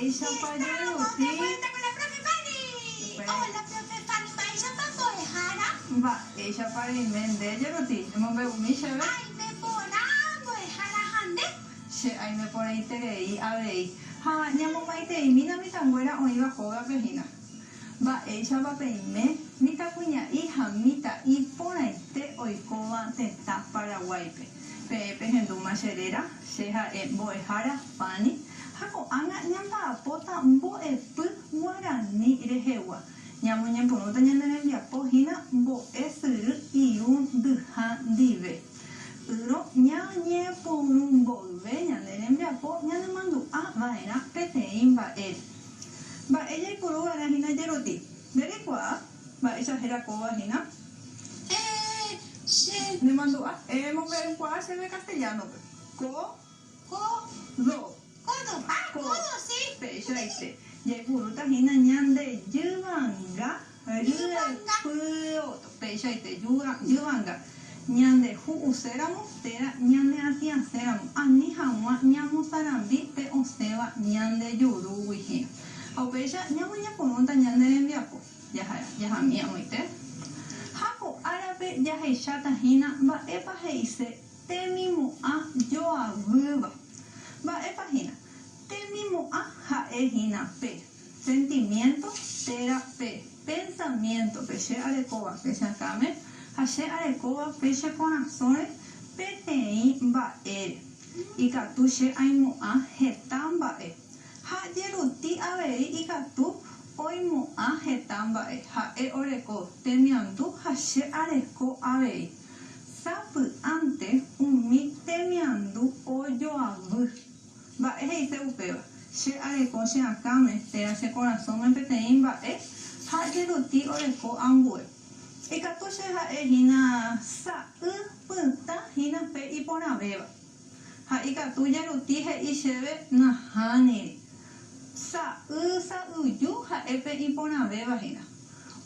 Mba'éichapa Estamos jeruti? de vuelta con la profe Fanny. Hola, profe Fanny, mba'éichapa mbo'ehára? Mba'éichapa reime nde jeruti? Emombe'umi chéve. Aime porã mbo'ehára ha nde? Che aime porãiterei avei. Ha ñamomaiteimína mitãnguéra oĩva hógape hína. Mba'éichapa peime mitãkuña'i ha mitã'i porãite oikóva tetã Paraguáipe? Peẽ pehendúma che réra, che ha'e mbo'ehára Fanny, ha ko'ág̃a ñamba'apóta mbo'epy guarani rehegua. Ñamoñepyrũta ñane rembiapo hína mbo'esyry irundyha ndive. Ýrõ ñañepyrũ mboyve ñane rembiapo ñanemandu'a va'erã peteĩ mba'ére. Mba'e jaipuru va'erã hína jeruti? Nde reikuaa mba'éicha héra kóva hína? Héẽ, che. Nemandu'a? Emombe'ukuaa chéve castellano-pe. Ko. Ko. Do. Codo. Ah, Ko. codo, sí. Peichaite. Jaipurúta hína ñande jyvanga ryepýoto. Peichaite, jyvanga. Ñande hu'uséramo térã ñaneatĩaséramo, ani hag̃ua ñamosarambi pe osẽva ñande jurúgui hína. Ha upéicha ñamoñepyrũta ñane rembiapo. Jahami amoite. Ha ko árape jahecháta hína mba'épa he'ise temimo'ã joavýva. Mba'épa hína? Temimo'ã ha'e hína pe sentimiento térã pe pensamiento pe che arekóva pe che akãme ha che arekóva pe che korasõre peteĩ mba'ére. Ikatu che aimo'ã heta mba'e. Ha jeruti avei ikatu oimo'ã heta mba'e. Ha'e oreko temiandu ha che areko avei. Sapy'ánte umi temiandu ojoavy. Mba'e he'ise upéva? Che areko che akãme térã che korasõme peteĩ mba'e ha jeruti oreko ambue. Ikatu che ha'e hína sa'y pytã hína pe iporãvéva. Ha ikatu jeruti he'i chéve nahániri. Sa'y sa'yju ha'e pe iporãvéva hína.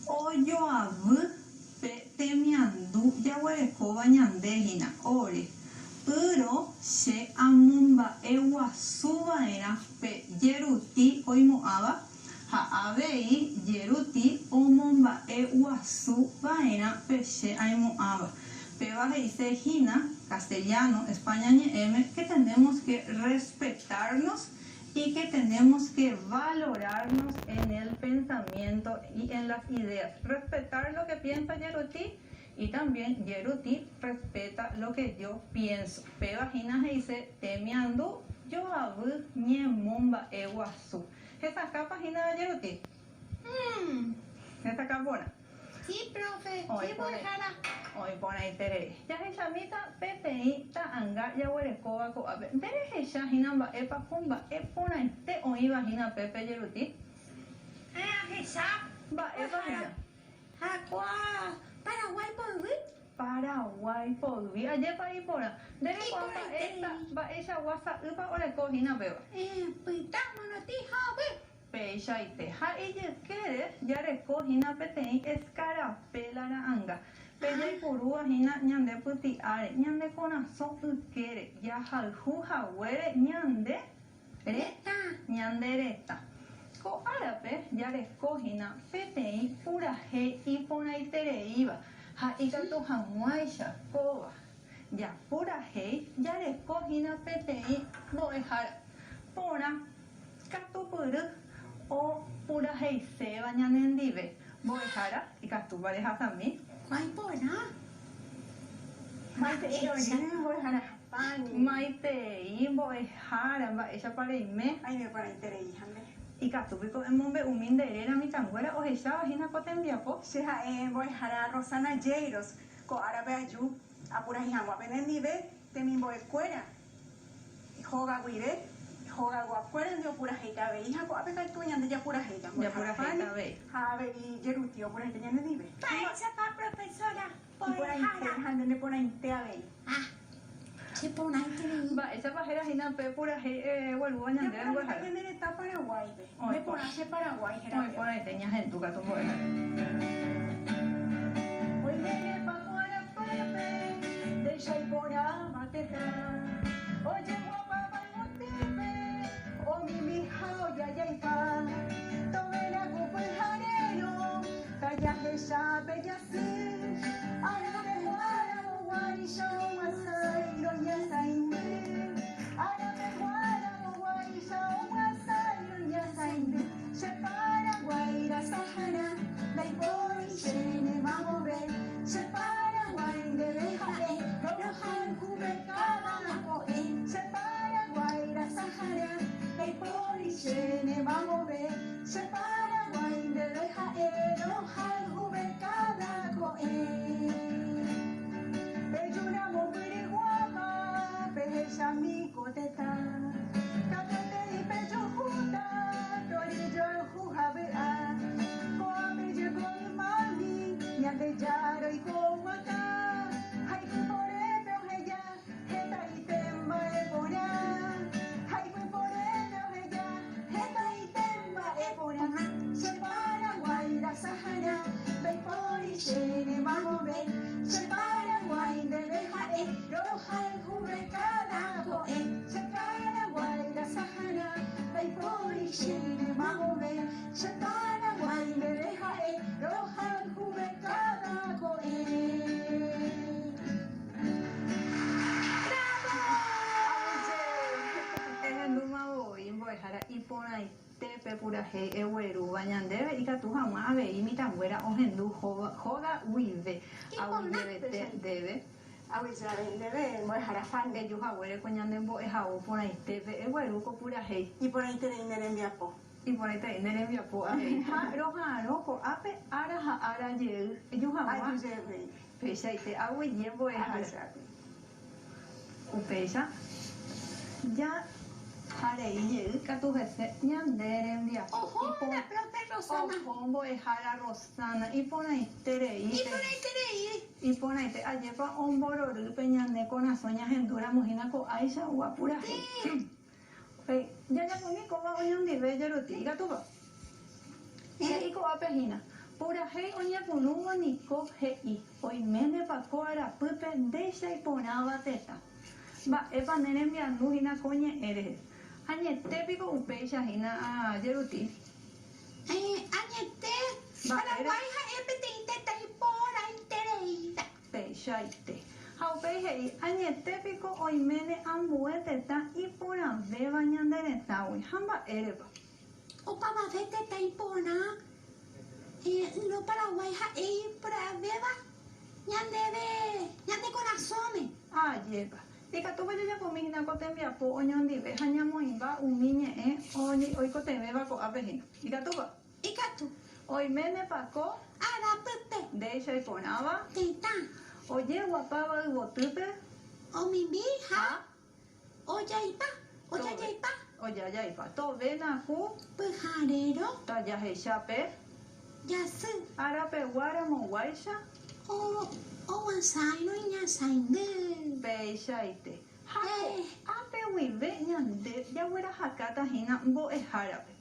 Ojoavy Pe temiandu jaguerekóva ñande hína, ore, ýrõ che amomba'e guasu va'erã pe jeruti oimo'ãva, ha avei jeruti omomba'e guasu va'erã pe che aimo'ãva. Péva he'ise hína, castellano, España ñe'ẽme, que tenemos que respetarnos y que tenemos que valorarnos en el pensamiento y en las ideas. Respetar lo que piensa Yerutí y también Yerutí respeta lo que yo pienso. Péva hína he'ise temiandu joavy ñemomba'eguasu. Hesakãpa hína Yerutí? Hesakã porã. Sí, profe, che mbo'ehára. Oĩ porãiterei. Jahechamíta peteĩ ta'anga jaguerekóva ko'ápe. Nde rehecha hína mba'épa ko mba'e porãite oĩva hína pépe jeruti? Héẽ, ahecha. Mba'épa hína? Ha kóa Paraguái poyvi. Paraguái poyvi. Ajépa iporã. Nde reikuaa mba'eichagua sa'ýpa oreko hína péva? Héẽ, pytã, morotĩ ha ovy. Peichaite, ha ijykére jareko hína peteĩ eskarapéla ra'anga, pe jaipurúva hína ñande pyti'áre, ñande korasõ ykére, jahayhu haguére ñande retã, ñande retã. Ko árape jareko hína peteĩ purahéi iporãitereíva ha ikatu hag̃uáicha kóva japurahéi jareko hína peteĩ mbo'ehára porã. Katupyry opuraheiséva ñanendive. Mbo'ehára, ikatúpa rehasami? Kuái porã. Maitei rory, mbo'ehára Fanny. Maitei, mbo'ehára, mba'éichapa reime? Aime porãiterei ha nde. Ikatu piko emombe'umi nde réra mitãnguéra ohecháva hína ko tembiapo? Che ha'e mbo'ehára Rosana Yeiros, ko árape aju apurahéi hag̃ua penendive temimbo'ekuéra. Hóga guive, hogayguakuérandi opurahéita avei ha ko'ápe katu ñande japurahéita mbo'ehára Fanny ha avei Jeruti opurahéita ñanendive. Mba'éichapa profesora Iporãite mbo'ehára. ha nde neporãite avei. Ah, che porãiterei. Mba'éichapa héra hína pe purahéi guerúva ñandéve Japurahéita mbo'ehára. ñane retã Paraguáipe. Neporã che Paraguái héra Oĩ péva. porãite ñahendu katu mbo'ehára. Oimehépa ko arapýpe ndéicha iporãva tetã, ojeguapáva yvotýpe, omimiha ojajaiha. purahéi eguerúva ñandéve ikatu hag̃ua avei mitãnguéra ohendu hóga guive. Aguyjevete ndéve. Aguyje avei ndéve mbo'ehára Fanny. Eju haguére ko ñane mbo'ehao porãitépe egueru ko purahéi. Iporãiterei ne rembiapo. Iporãiterei ne rembiapo avei. Ha roha'arõ ko'ápe ára ha ára jey eju hag̃ua. Aju jeyvei. Peichaite aguyje mbo'ehára. Upéicha, jaharei jey katu hese ñande rembiapo. Oho la profe Rosana. Oho mbo'ehára Rosana, iporãiterei pe. Iporãiterei. Iporãite, ajépa omborory pe ñane korasõ ñahendúramo hína ko'áichagua purahéi. Upéi, jajapomi kóva oñondive jeruti, ikatúpa? He'i ko'ápe hína, Purahéi oñepyrũvo niko he'i, Oiménepa ko arapýpe ndéicha iporãva tetã. Mba'épa ne rembiandu hína ko ñe'ẽ rehe? Añete piko upéicha hína jeruti? Héẽ, añete, Paraguái ha'e peteĩ tetã iporãitereíva. Peichaite. Ha upéi he'i, Añete piko oiméne ambue tetã iporãvéva ñande retãgui, ha mba'érepa? Opavave tetã iporã, ỹrõ Paraguái ha'e iporãvéva ñandéve ñande korasõme. Ajépa. Ikatúpa jajapomi hína ko tembiapo oñondive ha ñamoĩmba umi ñe'ẽ oikotevẽva ko'ápe hína. Ikatúpa? Ikatu. Oiménepa ko. Arapype. Ndéicha iporãva. Tetã. Ojeguapáva yvotýpe. Omimbi ha. Ojaipa, ojajaipa. Ojajaipa. Tovéna ku. Pyharérõ. Tajahecha pe. Jasy. Arapegua ramoguáicha. Oguasãirõ iñasãindy. Peichaite. Ha ko'ápe guive ñande jaguerahakáta hína mbo'ehárape.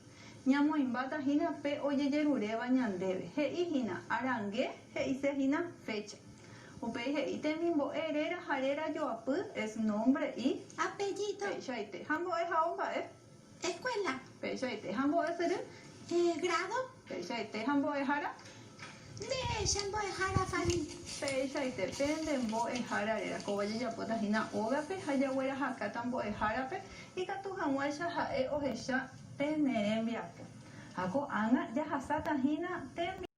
Ñamoĩmbáta hína pe ojejeruréva ñandéve. He'i hína, arange he'ise hína fecha. Upéi he'i temimbo'e réra ha réra joapy es nombre y. Apellido. Peichaite. Ha mbo'ehao mba'e? Escuela. Peichaite. Ha mbo'esyry? Grado. Peichaite. Ha mbo'ehára? Nde che mbo'ehára Fanny. Peichaite. Pende mbo'ehára réra. Kóva jajapóta hína ógape ha jaguerahakáta mbo'ehárape ikatu hag̃uáicha ha'e ohecha pene rembiapo. Ha ko'ág̃a jahasáta hína tembiapo.